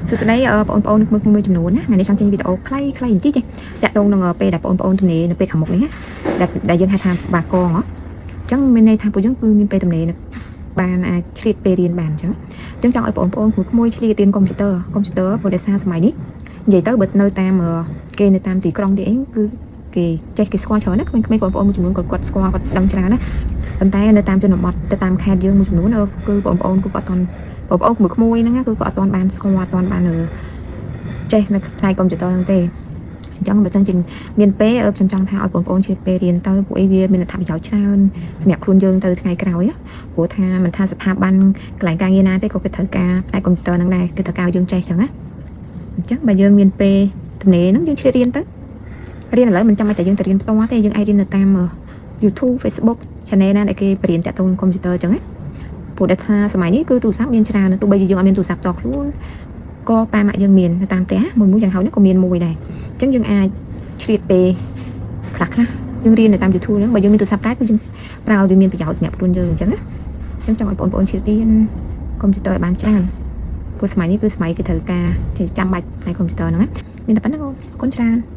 សួស្តីបងប្អូនមួយមួយចំនួនណាថ្ងៃនេះចង់ចេញវីដេអូខ្លីៗបន្តិចទេតាក់ទងនឹងពេលដែលបងប្អូនទំនេរនៅពេលខាងមុខនេះណាដែលយើងហៅថាបាកងហ៎អញ្ចឹងមានន័យថាពួកយើងគឺមានពេលទំនេរនៅបានអាចឆ្លៀតពេលរៀនបានអញ្ចឹងអញ្ចឹងចង់ឲ្យបងប្អូនក្មួយៗឆ្លៀតរៀនកុំព្យូទ័រកុំព្យូទ័រព្រោះដោយសារសម័យនេះនិយាយទៅបើនៅតាមគេនៅតាមទីក្រុងទីអីគឺគេចេះគេស្គាល់ច្រើនណាក្មេងៗបងប្អូនមួយចំនួនគាត់ស្គាល់គាត់ដឹងច្រើនណាប៉ុន្តែនៅតាមជនបទទៅតាមខេត្តយើងមួយចំនួនគឺបងប្អូនគឺគាត់អត់ទាន់បងប្អូនក្មួយៗហ្នឹងគឺគាត់អត់ទាន់បានស្គាល់អត់ទាន់បានចេះនៅផ្នែកកុំព្យូទ័រហ្នឹងទេអញ្ចឹងបើសិនជាមានពេលខ្ញុំចង់ថាឲ្យបងប្អូនជាពេលរៀនទៅពួកអីវាមានអត្ថប្រយោជន៍ច្រើនសម្រាប់ខ្លួនយើងទៅថ្ងៃក្រោយព្រោះថាមិនថាស្ថាប័នកន្លែងការងារណាទេក៏គេត្រូវការផ្នែកកុំព្យូទ័រហ្នឹងដែរគេត្រូវការឲ្យយើងចេះអញ្ចឹងណាអញ្ចឹងបើយើងមានពេលទំនេរហ្នឹងយើងឆ្លៀតរៀនទៅរៀនឥឡូវមិនចាំបាច់តែយើងទៅរៀនផ្ទាល់ទេយើងអាចរៀននៅតាម YouTube, Facebook, channel ណាដែលគេបរៀនតាក់ទងកុំព្យូទ័រអញ្ចឹងណាព្រោះដែលថាសម័យនេះគឺទូរស័ព្ទមានច្រើនទោះបីជាយើងអត់មានទូរស័ព្ទផ្ទាល់ខ្លួនក៏ប៉ាម៉ាក់យើងមាននៅតាមផ្ទះមួយមួយយ៉ាងហោចណាស់ក៏មានមួយដែរអញ្ចឹងយើងអាចឆ្លៀតពេលខ្លះខ្លះយើងរៀននៅតាម YouTube ហ្នឹងបើយើងមានទូរស័ព្ទដែរគឺយើងប្រើឲ្យវាមានប្រយោជន៍សម្រាប់ខ្លួនយើងអញ្ចឹងណាអញ្ចឹងចង់ឲ្យបងប្អូនឆ្លៀតរៀនកុំព្យូទ័រឲ្យបានច្រើនព្រោះសម័យនេះគឺសម័យគេត្រូវការចាំបាច់ផ្នែកកុំព្យូទ័រហ្នឹងណាមានតែប៉ុណ្្នឹងអរគុណច្រើន។